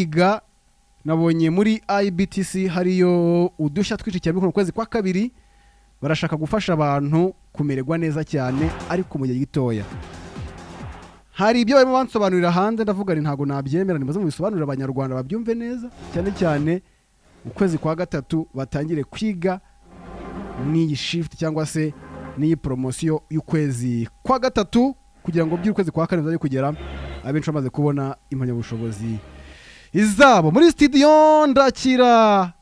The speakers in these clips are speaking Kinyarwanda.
kwiga, nabonye muri IBTC hariyo udushya twinshi cyane. Mu kwezi kwa kabiri barashaka gufasha abantu kumererwa neza cyane, ariko mu gihe gitoya. Hari ibyo barimo bansobanurira hanze, ndavuga nti ntabwo nabyemera, nimaze mubisobanurira Abanyarwanda babyumve neza, cyane cyane ukwezi kwa gatatu batangire kwiga n'iyi shift cyangwa se n'iyi poromosiyo y'ukwezi kwa gatatu, kugira ngo by'ukwezi kwa kane bizajye kugera abenshi bamaze kubona impamyabushobozi izabo. Muri studio ndakira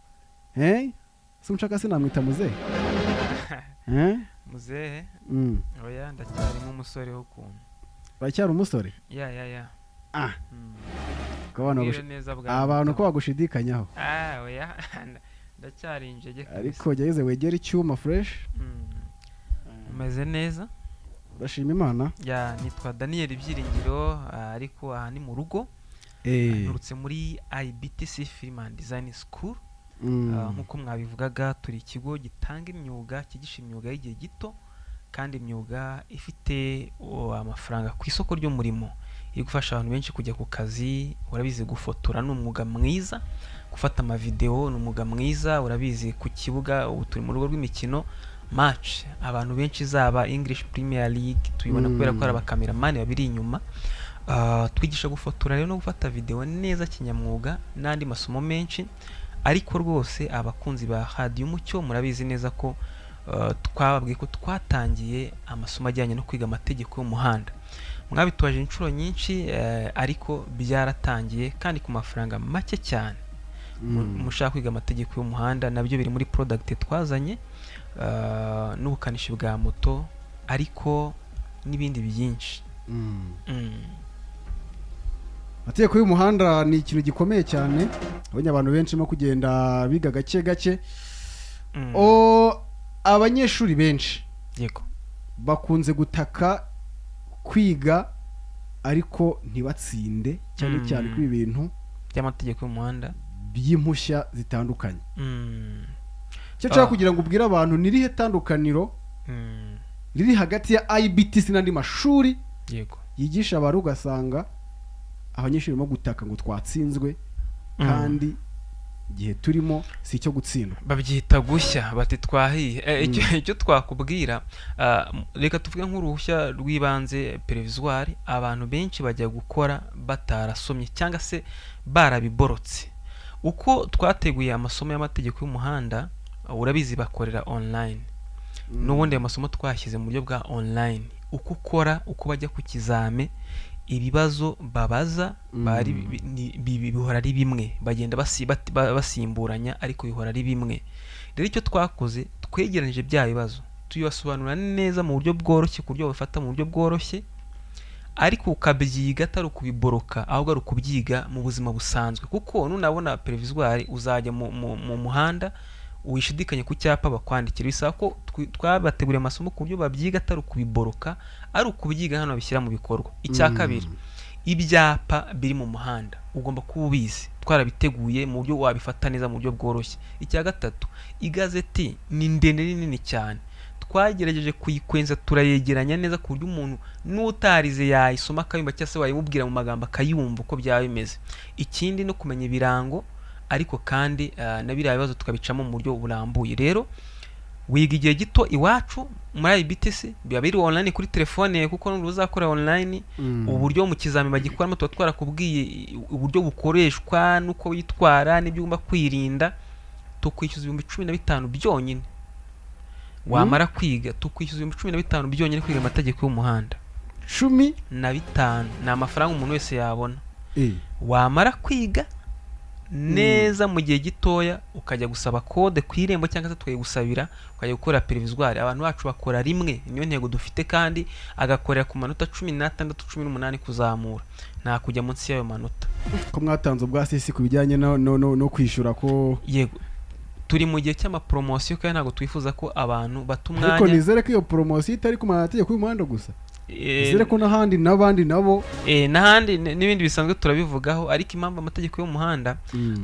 se nshaka se namwita muzehe, eh? Muzehe? Mm. Oya, ndacyarimo umusore w'ukuntu. Uracyari umusore? Ya. Ah. Ko abantu Mbwire neza bwa abantu ko Mutama. bagushidikanyaho. Ah, oya, ndacyari injege kabisa. Ariko gerageza wegere icyuma fresh. Umeze neza? Ndashima Imana. Ya, nitwa Daniel Byiringiro, ariko aha ni mu rugo. Nturutse muri IBTC Film and Design School. Nk'uko mwabivugaga, turi ikigo gitanga imyuga, cyigisha imyuga y'igihe gito kandi imyuga ifite amafaranga ku isoko ry'umurimo, iri gufasha abantu benshi kujya ku kazi. Urabizi, gufotora ni umwuga mwiza, gufata amavideo ni umwuga mwiza. Urabizi, ku kibuga ubu turi mu rugo rw'imikino, match abantu benshi zaba English Premier League tuyibona kubera ko hari abakameramani babiri inyuma. Twigisha gufotora rero no gufata video neza kinyamwuga n'andi masomo menshi. Ariko rwose abakunzi ba Radiyo Umucyo murabizi neza ko twababwiye ko twatangiye amasomo ajyanye no kwiga amategeko y'umuhanda. Mwabitoje inshuro nyinshi, ariko byaratangiye kandi ku mafaranga make cyane. Mushaka kwiga amategeko y'umuhanda, nabyo biri muri product twazanye, n'ubukanishi bwa moto, ariko n'ibindi byinshi. Amategeko y'umuhanda ni ikintu gikomeye cyane, abonye abantu benshi barimo kugenda biga gake gake. Abanyeshuri benshi bakunze gutaka kwiga ariko ntibatsinde, cyane cyane kuri ibi bintu by'amategeko y'umuhanda, by'impushya zitandukanye. Icyo nshaka kugira ngo ubwire abantu, ni irihe tandukaniro riri hagati ya IBTC n'andi mashuri yigisha abantu, ugasanga abanyeshuri barimo gutaka ngo twatsinzwe, kandi igihe turimo si icyo gutsindwa? Babyita gushya, bati twahiye. Icyo twakubwira, reka tuvuge nk'uruhushya rw'ibanze, provisoire, abantu benshi bajya gukora batarasomye cyangwa se barabiborotse. Uko twateguye amasomo y'amategeko y'umuhanda, urabizi bakorera online. N'ubundi ayo masomo twashyize mu buryo bwa online, uko ukora, uko bajya ku kizame, ibibazo babaza bari bihora ari bimwe, bagenda basimburanya, ariko bihora ari bimwe. Rero icyo twakoze, twegeranyije bya bibazo, tubibasobanurira neza mu buryo bworoshye, ku buryo babifata mu buryo bworoshye, ariko ukabyiga atari ukubiboroka, ahubwo ari ukubyiga mu buzima busanzwe, kuko nunabona provisoire uzajya mu muhanda wishidikanye ku cyapa bakwandikira. Bisaba ko twabateguriye amasomo ku buryo babyiga atari ukubiboroka, ari ukubyiga hano babishyira mu bikorwa. Icya kabiri, ibyapa biri mu muhanda ugomba kuba ubizi, twarabiteguye mu buryo wabifata neza mu buryo bworoshye. Icya gatatu, igazeti ni ndende, ni nini cyane, twagerageje kuyikwenza, turayegeranya neza ku buryo umuntu n'utarize yayisoma akayumva, cyangwa se wayimubwira mu magambo akayumva uko byaba bimeze. Ikindi no kumenya ibirango, ariko kandi na biriya bibazo tukabicamo mu buryo burambuye. Rero wiga igihe gito iwacu muri IBTC, biba biri online kuri telefone, kuko n'ubu uzakora online. Uburyo mu kizami bagikoramo tuba twarakubwiye uburyo bukoreshwa n'uko witwara n'ibyo ugomba kwirinda. Tukwishyuza 15,000 byonyine, wamara kwiga tukwishyuza 15,000 byonyine kwiga amategeko y'umuhanda. Cumi na bitanu ni amafaranga umuntu wese yabona. Wamara kwiga neza mu gihe gitoya, ukajya gusaba kode ku Irembo cyangwa se tukayigusabira, ukajya gukora provisoire. Abantu bacu bakora rimwe, niyo ntego dufite, kandi agakorera ku manota 16, 18 kuzamura, nta kujya munsi y'ayo manota. Ko mwatanze ubwasisi ku bijyanye no kwishyura ko? Yego, turi mu gihe cy'amaporomosiyo kandi ntabwo twifuza ko abantu bata Ariko umwanya. nizere ko iyo poromosiyo itari ku mategeko y'umuhanda gusa. Nizere ko n'ahandi n'abandi nabo. N'ahandi n'ibindi bisanzwe turabivugaho, ariko impamvu amategeko y'umuhanda,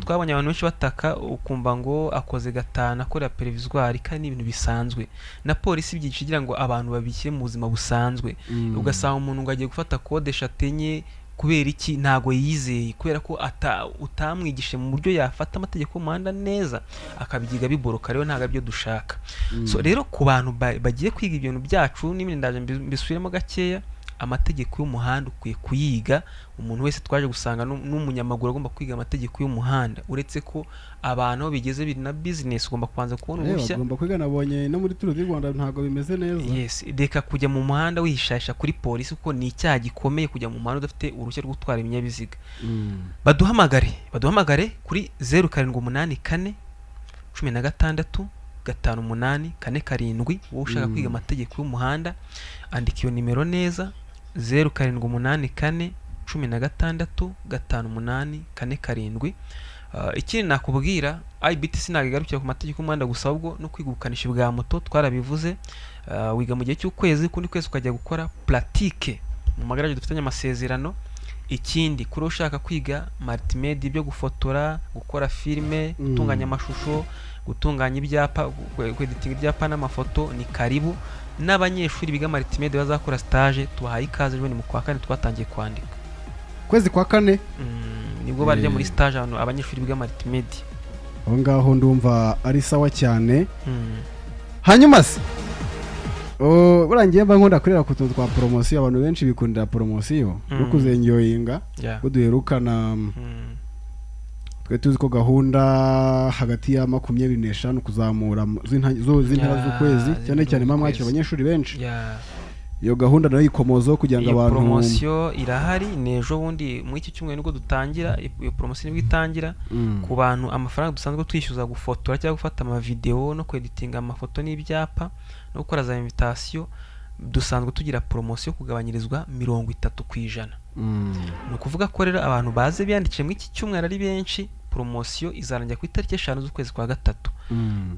twabonye abantu benshi bataka, ukumva ngo akoze gatanu akorera provisoire, kandi ni ibintu bisanzwe, na polisi ibyigisha igira ngo abantu babishyire mu buzima busanzwe. Ugasanga umuntu ngo agiye gufata kode eshatu, enye. Kubera iki? Ntago yizeye, kubera ko utamwigishe mu buryo yafata amategeko y'umuhanda neza, akabyiga biboroka. Rero ntabwo aribyo dushaka. So rero ku bantu bagiye kwiga ibintu byacu n'ibindi, ndaje mbisubiremo gakeya. Amategeko y'umuhanda ukwiye kuyiga. Umuntu wese twaje gusanga n'umunyamaguru agomba kwiga amategeko y'umuhanda, uretse ko abantu aho bigeze biri na business, ugomba kubanza kubona uruhushya. Bagomba kwiga. Nabonye no muri Tour du Rwanda ntabwo bimeze neza. Yes, reka kujya mu muhanda wihishasha kuri polisi, kuko ni icyaha gikomeye kujya mu muhanda udafite uruhushya rwo gutwara ibinyabiziga. Baduhamagare kuri 0784 16 58 47. Wowe ushaka kwiga amategeko y'umuhanda, andika iyo nimero neza: 0784 16 58 47. Ikindi nakubwira, IBTC ntabwo igarukira ku mategeko y'umuhanda gusa, ahubwo no kwiga ubukanishi bwa moto twarabivuze. Wiga mu gihe cy'ukwezi, ukundi kwezi ukajya gukora pratique mu magaraje dufitanye amasezerano. Ikindi, kuri ushaka kwiga multimedia, ibyo gufotora, gukora filime, gutunganya amashusho, gutunganya ibyapa, kweditinga ibyapa n'amafoto, ni karibu. N'abanyeshuri biga multimedia bazakora stage, tubahaye ikaze. Ejo ni mu kwa kane twatangiye kwandika. Kwezi kwa kane. Nibwo barya muri stage abantu, abanyeshuri biga multimedia. Aho ngaho ndumva ari sawa cyane. Hanyuma se, oh, burangiye mba nkunda kurera ku tuntu twa poromosiyo. Abantu benshi bikundira poromosiyo no kuzenjoyinga. Ko duherukana, twe tuzi ko gahunda hagati ya 25 kuzamura z'impera z'ukwezi, cyane cyane mba mwakira z'ukwezi. abanyeshuri benshi. Iyo gahunda nayo ikomozaho kugira ngo Iyo abantu poromosiyo irahari. Ni ejo bundi muri iki cyumweru nibwo dutangira iyo poromosiyo, nibwo itangira. Ku bantu, amafaranga dusanzwe twishyuza gufotora cyangwa gufata amavidewo no kweditinga amafoto n'ibyapa no gukora za invitation, dusanzwe tugira poromosiyo kugabanyirizwa 30%. Ni ukuvuga ko rero abantu baze biyandikishije muri iki cyumweru ari benshi, poromosiyo izarangira ku itariki 5 z'ukwezi kwa gatatu.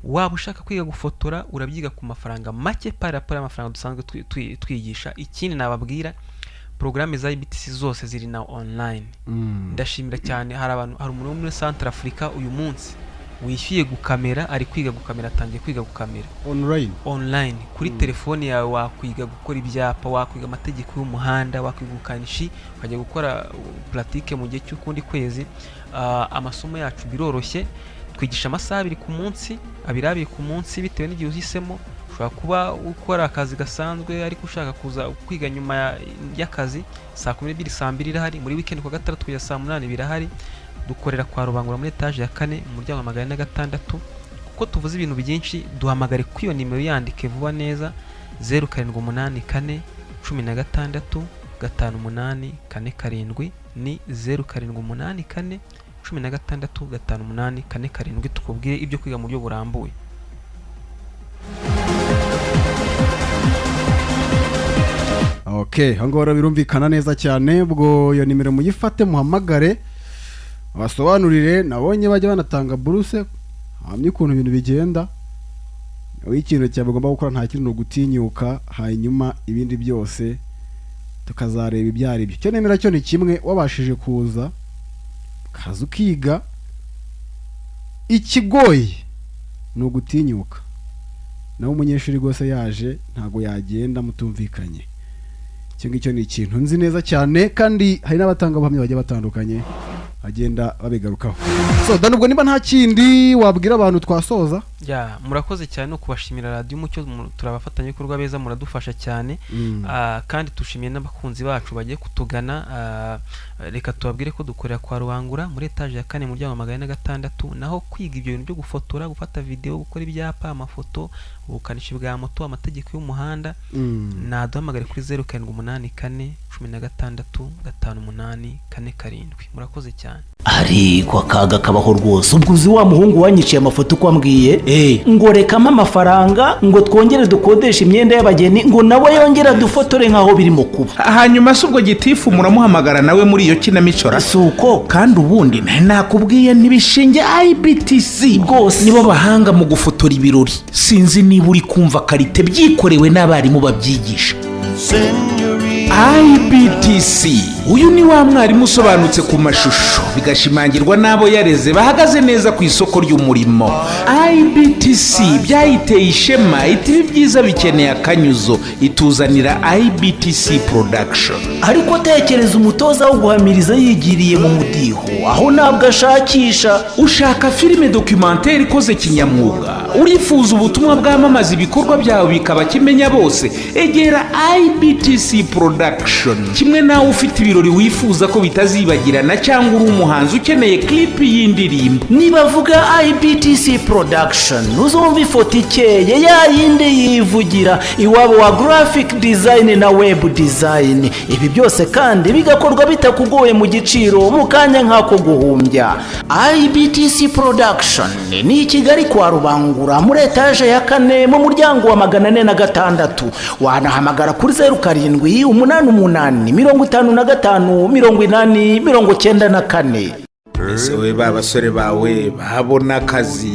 Waba ushaka kwiga gufotora, urabyiga ku mafaranga make par rapport y'amafaranga dusanzwe twigisha. Ikindi nababwira, porogaramu za IBTC zose ziri na online. Ndashimira cyane, hari abantu, hari umuntu wo muri Centre Africa uyu munsi wishyuye gukamera, ari kwiga gukamera, atangiye kwiga gukamera. Online. Online, kuri telefone yawe wakwiga gukora ibyapa, wakwiga amategeko y'umuhanda, wakwiga ubukanishi, ukajya gukora pratique mu gihe cy'ukundi kwezi. Amasomo yacu biroroshye, twigisha amasaha 2 ku munsi, abiri abiri ku munsi, bitewe n'igihe uhisemo. Ushobora kuba ukora akazi gasanzwe ariko ushaka kuza kwiga nyuma y'akazi, saa 12, saa 2 irahari. Muri weekend ku wa gatandatu kugeza saa 8 birahari. Dukorera kwa Rubangura muri etaje ya kane, mu muryango wa 406. Kuko tuvuze ibintu byinshi, duhamagare kuri iyo nimero, yandike vuba neza: 0784 16 58 47. Ni 0784 16 58 47, tukubwire ibyo kwiga mu buryo burambuye. Okay, aho ngaho rero birumvikana neza cyane. Ubwo iyo nimero muyifate, muhamagare basobanurire. Nabonye bajya banatanga buruse, hamye ukuntu ibintu bigenda. Wowe ikintu cyawe ugomba gukora nta kindi, ni ugutinyuka, hanyuma ibindi byose tukazareba ibyo ari byo. Icyo nemera cyo ni kimwe: wabashije kuza, ukaza ukiga. Ikigoye ni ugutinyuka. Naho umunyeshuri rwose yaje ntabwo yagenda mutumvikanye. Icyo ngicyo ni ikintu nzi neza cyane, kandi hari n'abatangabuhamya bagiye batandukanye bagenda babigarukaho. So Dan, ubwo niba nta kindi wabwira abantu twasoza. Ya, murakoze cyane no kubashimira Radiyo Umucyo, turi abafatanyabikorwa beza, muradufasha cyane. Kandi tushimiye n'abakunzi bacu bagiye kutugana. Reka tubabwire ko dukorera kwa Rubangura muri etaje ya kane, mu muryango wa 406. Naho kwiga ibyo bintu byo gufotora, gufata videwo, gukora ibyapa, amafoto, ubukanishi bwa moto, amategeko y'umuhanda, naduhamagare kuri 0784 16 58 47. Murakoze cyane. Ariko akaga kabaho rwose. Ubwo uzi wa muhungu wanyiciye amafoto uko ambwiye ngo rekamo amafaranga ngo twongere dukodeshe imyenda y'abageni, ngo nawe yongere adufotore nk'aho birimo kuba? Hanyuma se ubwo gitifu muramuhamagara nawe muri iyo kinamico ra? Si uko. Kandi ubundi nari nakubwiye ntibishinge IBTC Rwose. Nibo bahanga mu gufotora ibirori. Sinzi niba uri kumva qualité, byikorewe n'abarimu babyigisha. IBTC, uyu ni wa mwarimu usobanutse ku mashusho, bigashimangirwa n'abo yareze bahagaze neza ku isoko ry'umurimo. IBTC byayiteye ishema, iti: "Ibi byiza bikeneye akanyuzo", ituzanira IBTC Production. Ariko tekereza umutoza wo guhamiriza yigiriye mu mudiho, aho ntabwo ashakisha. Ushaka filime documentaire ikoze kinyamwuga? Urifuza ubutumwa bwamamaza ibikorwa byawe bikaba kimenya bose? Egera IBTC Production. Kimwe nawe ufite ibirori wifuza ko bitazibagirana, cyangwa uri umuhanzi ukeneye clip y'indirimbo. Nibavuga IBTC Production, uzumva ifoto ikeye ya yindi yivugira, iwabo wa graphic design na web design. Ibi byose kandi bigakorwa bitakugoye, mu giciro, mu kanya nk'ako guhumbya. IBTC Production ni i Kigali kwa Rubangura, muri etaje ya kane, mu muryango wa 406. Wanahamagara kuri 0788 55 80 94. Ese we, ba basore bawe babona akazi?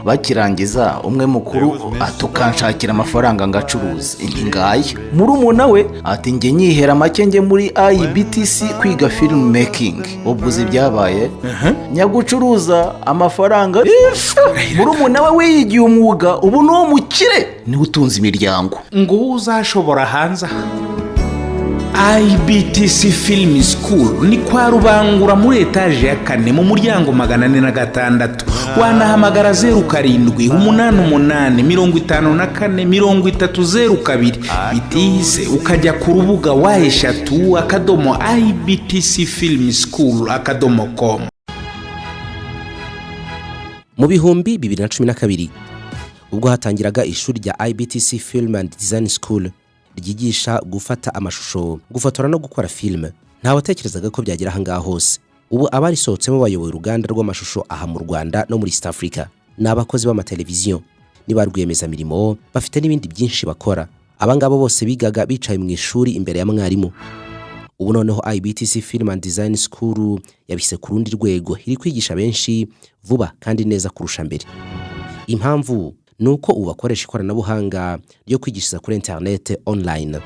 Bakirangiza, umwe mukuru ati: "Ukanshakira amafaranga ngacuruza." Inti ngaya. Murumuna we ati: "Njye nyihera make, njye muri IBTC kwiga film making." Ubwo uzi ibyabaye? Nyagucuruza amafaranga, murumuna we wiyigiye umwuga, ubu ni uwo mukire, niwe utunze imiryango. Ngo uwo uzashobora hanze aha. IBTC Film School ni kwa Rubangura, muri etaje ya kane, mu muryango 406. Wanahamagara 0788 54 30 02. Bitihise ukajya ku rubuga www.ibtcfilmschool.com. Mu 2012, ubwo hatangiraga ishuri rya IBTC Film and Design School ryigisha gufata amashusho, gufotora no gukora filime, ntawatekerezaga ko byagera ahangaha hose. Ubu abarisohotsemo bayoboye uruganda rw'amashusho aha mu Rwanda no muri East Africa, ni abakozi b'amateleviziyo, ni ba rwiyemezamirimo, bafite n'ibindi byinshi bakora. Abangaba bose bigaga bicaye mu ishuri imbere ya mwarimu. Ubu noneho IBTC Film and Design School yabishyize ku rundi rwego, iri kwigisha benshi vuba kandi neza kurusha mbere. Impamvu ni uko ubu bakoresha ikoranabuhanga ryo kwigishiriza kuri interinete, online.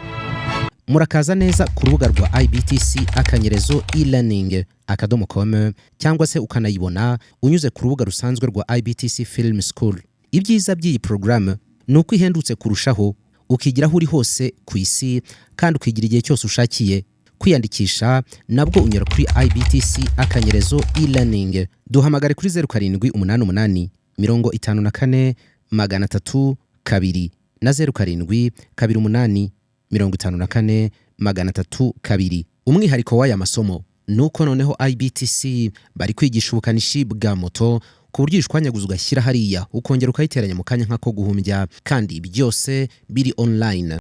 Murakaza neza ku rubuga rwa ibtc_elearning.com, cyangwa se ukanayibona unyuze ku rubuga rusanzwe rwa IBTC Film School. Ibyiza by'iyi porogaramu ni uko ihendutse kurushaho, ukigira aho uri hose ku isi kandi ukigira igihe cyose ushakiye. Kwiyandikisha nabwo unyura kuri ibtc_elearning. Duhamagare kuri 0788 54 302 na 0728 54 302. Umwihariko w'aya masomo ni uko noneho IBTC bari kwigisha ubukanishi bwa moto, ku buryo uyishwanyaguza ugashyira hariya, ukongera ukayiteranya mu kanya nk'ako guhumbya, kandi byose biri online.